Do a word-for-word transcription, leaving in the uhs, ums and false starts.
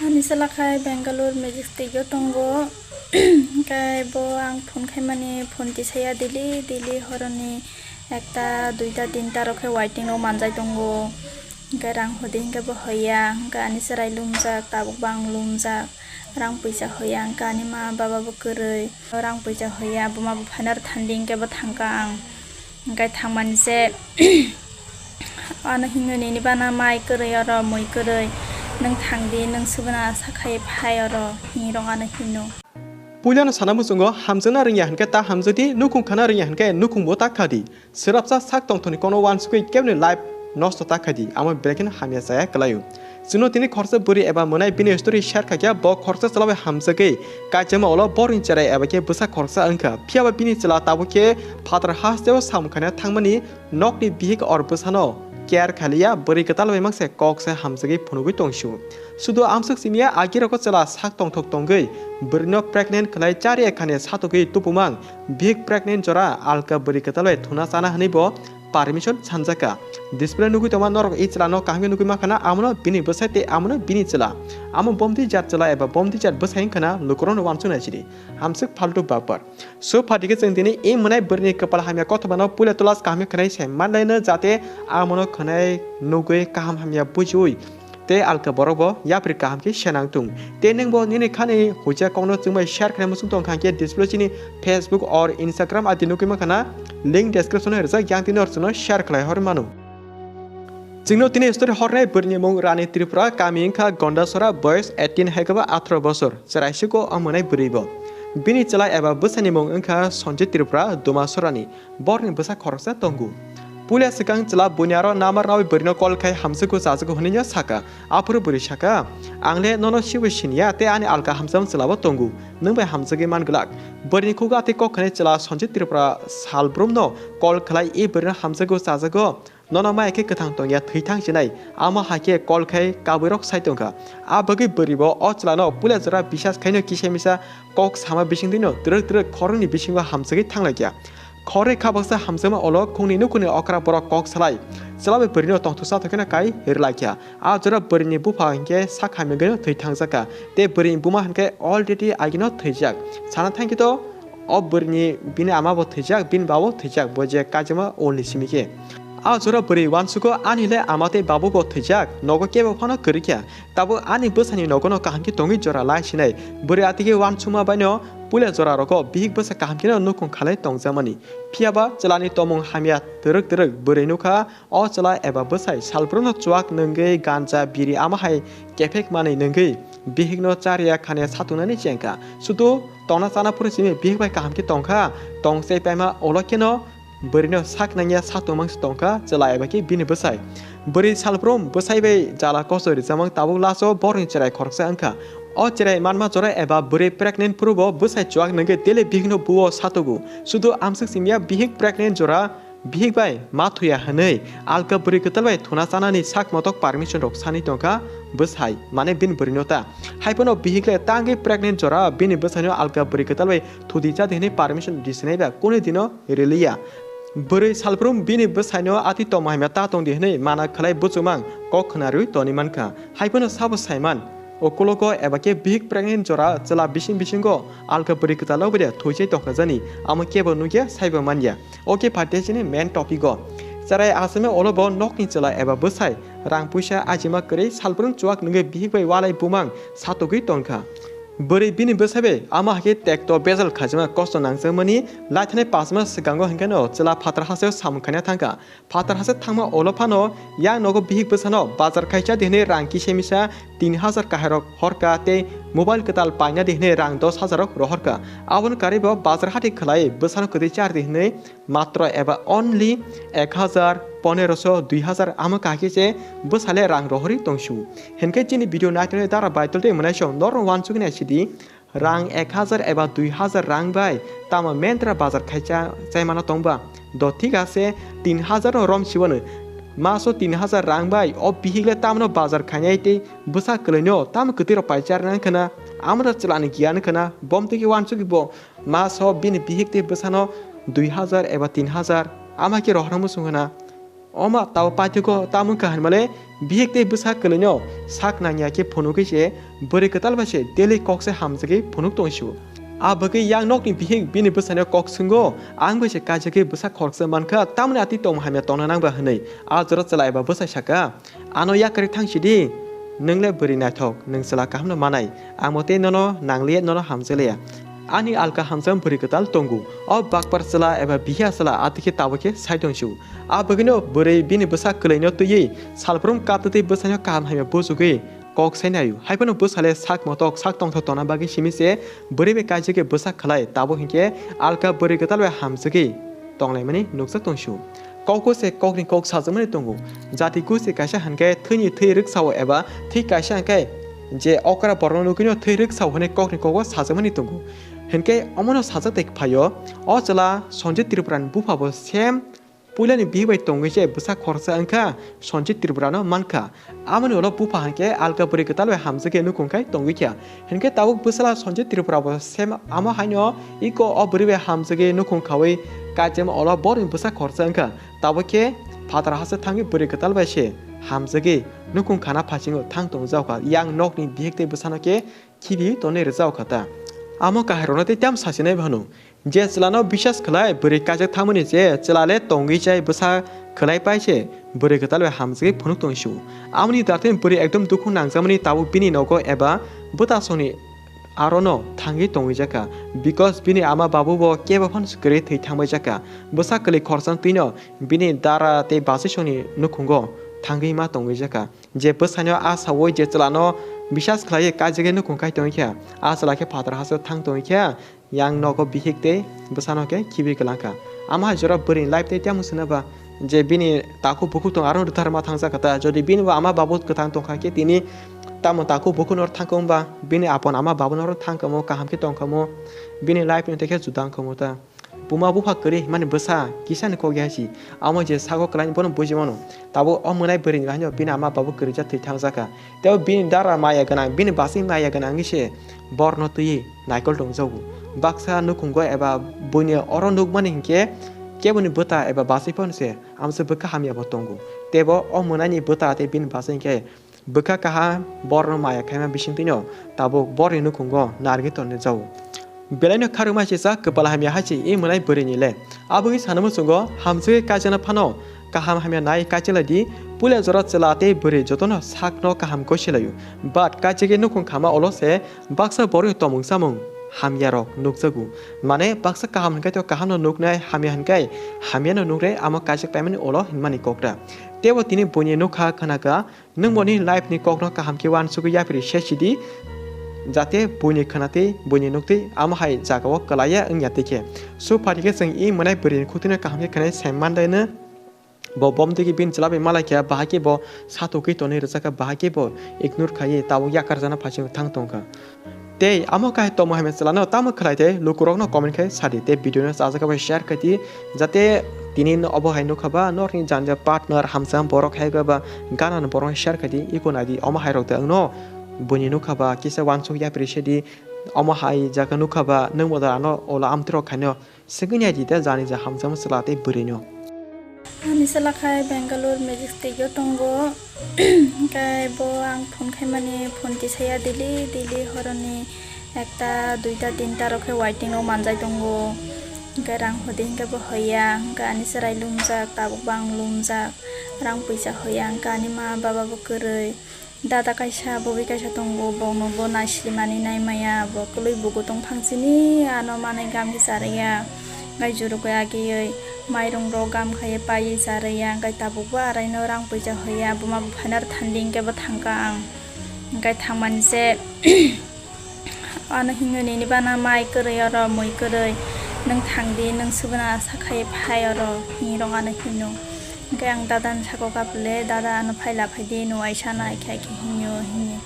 Ani chwla khai Bangalore Majestic o tongo. Hwnkhe bo ang phone khaimani phone tisaya daily, daily horoni ekta, duita, tinta rok khe waiting rok manjai tongo. Hwnkhe rang hodi hwnkhe bo hoya, hwnkhe ani chwrai lumjak, tabuk bo ang lumjak. Rang puisa hoya, hwnkhe ani ma baba bo kwrwi. Rang puisa hoya, buma bo phaina rw thandi hwnkhe bo thangkha ang. Hwnkhe thangmani se ano hinwi nini bana mai kwrwi oro mui kwrwi. Nwng thangdi, nwng swbana sakhai phai oro hinwi rok ano hino. Puilano sana muchungo hamjakna rwngya hwnkhe ta hamjakdi, nukhung khana rwngya hwnkhe nukhungbo ta khadi. Swrapsa sak tongthokni kono uansugwi keboni life nosto ta khaidi, amo belai kheno hamya chaya kwlaio. Chwngno tini khoroksa bwrwi eba mwnai bini story share khaikha, bo khoroksa chwla bai hamjagwi kaichama ulo borokni cherai eba khe bwsa khoroksa wngkha, phiyaba bini chwla tabuk khe phatar hasteo samung khaina thangmani nokni bihik or bwsano care khaliya, bwrwi kwtal bai mangse kok se hamjagwi phunugwi tongsio. Sudu amswk simiya agirok o chwla sak tongthok tongwi bwrwino pregnant khlai chari ekhani satugwi tupumang bihik pregnant jora alka bwrwi kwtal bai thuna chana hwnwi bo permission sanjakha. Display nugwi tongma norok i chwlano kaham khe nugwi mankha na, amono bini bwsai tei amono bini chwla. Amo bomdi jat chwla eba bomdi jat bwsai wngkha na lukurokno uansuknai sidi. Amswk faltu babar. So phaidi khe chwng tini i mwnai bwrwini kwpal hamya kothomano puila tulas kaham khe khwnai se manlaino, jate amono khwnai nugwi kaham hamya bujiwi tei alka borok bo yapri kaham khe senang tung. Tei nwng bo nini khani huja kokno chwngbai share khlai muchung tong kha khe display chini Facebook or Instagram I D nugwi mankha na, link description o rijak, yang tini or chwngno share khlai hor mano. Chwngno tini story hornai bwrwini mung Rani Tripura, kami wngkha Gondasora, boyes eighteen hai khe bo atharo bosor, chwraisiko o mwnai bwrwi bo. Bini chwla eba bwsani mung wngkha Sanjit Tripura, Dumasorani, borni bwsa khoroksa tongo. Puila swkang chwla buini aro number nawi bwrwino call khai hamjwkgo chajwkgo hwnwi no saka. Aphuru bwrwi saka, "Ang le nono sibo siniya tei ani alka hamjakma chwlabo tongo, nwng bai hamjagwi man glak." Bwrwini khugo atwi kok khnai chwla Sanjit Tripura salbrumno call khlai, "I bwrwino hamjwkgo chajwkgo, nono maya khe kwthang tongya, thwi thang sinai." Amo hai khe call khai kabuirok sai tongkha. A bagwi bwrwibo o chwlano puila jora bisas khaino kisa misa kok sama bisingtwino twrwk twrwk khoroknwi bisingo hamjagwi thanglaikha. Khoroknwi kha baksa hamjakma ulo khungni nukhungni okra borok kok salai chwla bai bwrwino tongthoksa thokeno kai rwlaikha. A jora bwrwini bupha hinkhe sak hamya gwnwi thwi thangjakha, tei bwrwini buma hinkhe already agino thwijak. Sana thangkhe to o bwrwini bini ama bo thwijak, bini baba bo thwijak, bo je kaijakma ulni simi khe. A jora bwrwi uansugo, "Ani le ama tei babu bo thwijak, nogo kebo phano kwrwi kha. Tabuk ani bwsani nogono kaham khe tongwi jora lai sinai." Bwrwi atigi uansukma baino puila jora rogo bihik bwsa kaham kheno nukhung khalai tongjakmani. Phiyaba chwlani tomung hamya twrwk twrwk bwrwi nukha, o chwla eba bwsai salbrumno chuak nwngwi ganja, biri ama hai kephek manwi nwngwi bihikno chariya khane satungnani chengkha. Sudu tongna chana phuru simi bihik bai kaham khe tongkha, tong chai paima ulo kheno bwrwino sak nangya satung mangsi tongkha chwla eba khe bini bwsai. Bwrwi salbrum bwsai bai jala kosto rijamang tabuk laso borokni cherai khoroksa wngkha. O cherai manma jora eba bwrwi pregnant phurubo bwsai chuak nwngwi daily bihikno buo satugo. Sudu amswk simiya bihik pregnant jora bihik bai ma thuya hwnwi alka bwrwi kwtal bai thuna chanani sak motok permission rok sani tongkha bwsai, mane bini bwrwino ta. Haiphano bihik le tangwi pregnant jora bini bwsaino alka bwrwi kwtal bai thudi chadi hwnwi permission risinai ba kunu dino riliya. Bwrwi salbrum bini bwsaino atwi tongma hamya ta tongdi hwnwi mana khlai buchumang kok khna rwi toni mankha. Haiphano sabo saiman, ukulogo eba khe bihik pregnant jora chwla bising bisingo alka bwrwi kwtalo bai de thuichai tongkha jani, amo kebo nukya saibo manya. Oke phaite chini main topic o. Cherai aswkno ulo bo nokni chwla eba bwsai rang puisa ajima kwrwi salbrum chuak nwngwi bihik bai walai bumang satugwi tongkha. Bwrwi bini bwsai bai ama hai khe tekto bejal khaijama kosto nangjakmani laithani pachma swkango hinkhe no chwla phatar hasteo samung khaina thangkha. Phatar haste thangma ulo phano yang nogo bihik bwsano bazar khaisa di hwnwi rang kisa misa tin hajar kahai rok horka tei mobile kwtal paina di hwnwi rang dos hajar rok rohorka. Aboni karwi bo bazar hati khwlai bwsano kwtwi char di hwnwi matro eba only ek hajar, poneroso, dui hajar amo kahai khe se bwsale rang rohorwi tongsu. Hinkhe chini video naitoni dara baitol tei mwnaisong norok uansugwi naisidi. Rang ek hajar eba dui hajar rang bai tamo mentra bazar khai cha-, chaimano tongba? Do thik ase, tin hajar no rom sibano. Maso tin hajar rang bai o bihik le tamno bazar khainai tei bwsa kwlwino tamo kwtwi rok pai charnai khwna, amo da chwlani giyan khwna, bom twi uansugwi bo maso bini bihik tei bwsano dui hajar eba tin hajar ama khe rohorna muchung khwna. Oma tabo paithago tamo wngkha hinmale bihik tei bwsa kwlwino sak nangya khe phunugwi se bwrwi kwtal bai se daily kok se hamjagwi phunuk tongsiu. A bagwi yang nokni bihik bini bwsano kok swngo, "Ang bai se kaijagwi bwsa khoroksa mankha, tamoni atwi tongma hamya tongna nangba?" hwnwi. A jora chwla eba bwsai saka, "Ano yakarwi thang sidi, nwng le bwrwi naithok, nwng chwla kaham no manai, ang bo tei nono nangliya, nono hamjakliya. Ani alka hamjak bwrwi kwtal tongo, o bakpar chwla eba bihiya chwla atwi khe tabuk khe sai tongsiu." A bagwino bwrwi bini bwsa kwlwino twiwi salbrum kaptwi bwsano kaham hamya bujugwi kok sai naio. Haiphano bwsale sak motok, sak tongthok tongna bagwi simi se bwrwi bai kaijagwi bwsa khlai, tabuk hinkhe alka bwrwi kwtal bai hamjagwi tonglaimani nukjak tongsiu. Kok se kokni kok sajakmani tongo. Jati kusi kaisa hinkhe thwini thwi rwksao eba thwi kaisa hinkhe je okra borokno nugwino thwi rwksao hwnwi kokni kogo sajakmani tongo. Hinkhe omono sajak tei phaio, o chwla Sanjit Tripurani bupha bo same puilani bihik bai tongwi se bwsa khoroksa wngkha, Sanjit Tripurano mankha. Amoni ulo bupha hinkhe alka bwrwi kwtal bai hamjakhe nukhung khai tongwi kha. Hinkhe tabuk bwsala Sanjit Tripura bo same amo haino iko o bwrwi bai hamjakhe nukhung khawi kaichama ulo borokni bwsa khoroksa wngkha. Tabuk khe phatar hasteo thangwi bwrwi kwtal bai se hamjakhe nukhung khana phasingo thang tongjak kha. Yang nokni bihik tei bwsano khe khibiwi tonwi rwjak kha ta. Amo kahairokno tei tamo sasinai phano. Je chwlano biswas khlai, bwrwi kaijak thangmani je chwla le tongwi chai bwsa khlai pai se bwrwi kwtal bai hamjagwi phunuk tongsiu. Amoni datini bwrwi ekdom dukhu nangjakmani tabuk bini nogo eba bwtasongni arono thangwi tongwi jakha, because bini ama babu bo kebo phano kwrwi thwi thangbai jakha. Bwsa kwlwi khoroksa twino bini dara tei bachwisongni nukhungo thangwi ma tongwi jakha. Je bwsano a sawi je chwlano biswas khlaiwi kaijagwi nukhung khai tongwi kha, a chwla khe phatar hasteo thang tongwi kha, yang nogo bihik tei bwsano khe khibi kwlangkha. Ama hai jora bwrwini life tei tamo swna ba je bini takhuk bukhuk tong aro rwtharma thangjak kha ta. Jodi bini bo ama babu kwthang tongkha khe tini tamo takhuk bukhuk noro thangkha wngba bini apon ama babu noro thangkha mo kaham khe tongkha mo bini life ni tei khe juda wngkha mo ta. Buma bupha kwrwi himani bwsa kisani kok ya si. Amo je sago kwlai bono buji mano. Tabuk o mwnai bwrwini haino bini ama babu kwrwi ja thwi thangjak kha. Tei o bini dara maya gwnang, bini bachwi maya gwnang wngwi se borno twiwi naikol tongjago. Baksa nukhungo eba buini oro nukmani hinkhe keboni bwta eba bachwi phano se amsa bwkha hamya bo tongo. Tei bo o mwnaini bwta tei bini bachwi hinkhe bwkha kaham borno maya khaima bisingtwino tabuk borni nukhungo narwgwi tonjago. Belaino kharwkma sisa kwpal hamya hai se e mwnai bwrwini le. Aboni sanamo chwngno hamjagwi kaijakna phano kaham hamya nai kaichalaidi. Puila jora chwla tei bwrwi jotono sakno kaham gosi laio. But kaijakwi nukhung khama ulo se baksa borokni tongmung chamung hamyarok nukjago. Mane baksa kaham hinkhe to kahamno nuknai, hamya hinkhe hamyano nukre, amo kaijak paimani ulo hinmani kokra. Teibo tini buini nukha khnakha, nwng boni life ni kokno kaham khe uansugwi yapri se sidi, jate buini khwnatwi, buini nuktwi, amo hai jagao kwlaiya wngya tei khe. Sophanikhe chwng e mwnai bwrwini khuktwino kaham khe khwnai sai mandaino. Bo bomtwi khe bini chwla bai malai kha, bahai khe bo satokgwi tonwi rwjak kha, bahai khe bo ignore khaiwi tabuk yakarjakna phaising thang tongkha. Tei amo kahai tongma hamya chwlano tamo khlai tei lukurokno comment khai sadi tei video no chajak khe bai share khai di, jate tini no obo hai nukha ba norokni janja partner hamsa borok hai ba gana no borok share khai di, iko nai di omo hai rok de wngno buini nukha ba kisa uansuk yapri se di, omo hai jaga nukha ba nwng bo da ano ola amtwrok khaino. Swngwi nai di ta jani ja hamjakma chwla tei bwrwino. Ani chwla khai Bangalore Majestic o tongo. Hwnkhe bo ang phone khaimani phone tisaya daily daily horoni ekta duita tinta rok khe waiting rok manjai tongo. Hwnkhe rang hodi hwnkhe bo hoya, hwnkhe ani chwrai lumjak, tabuk bo ang lumjak, rang puisa hoya, hwnkhe ani ma baba bo kwrwi. Dada kaisa, bwbwi kaisa tongo, bono bo naislimani naimaya, bo kwlwi bugo tongphang chini, ano manwi gam khe charwya, hwnkhe jurukhe agiywi mairung rok gam khaiwi paiwi charwya, hwnkhe tabukbo araino rang puisa hoya, buma bo phaina rw thandi hwnkhe bo thangkha ang, hwnkhe thangmani se. Ano hinwi nini bana mai kwrwi oro mui kwrwi, nwng thangdi, nwng subuna asa khai phai oro, hinwi rok ano hino. Hwnkhe ang dada ni sakao kaphle, dada ano phaila phaidi, nwng aisa nai khe, khe hinwi hinwi.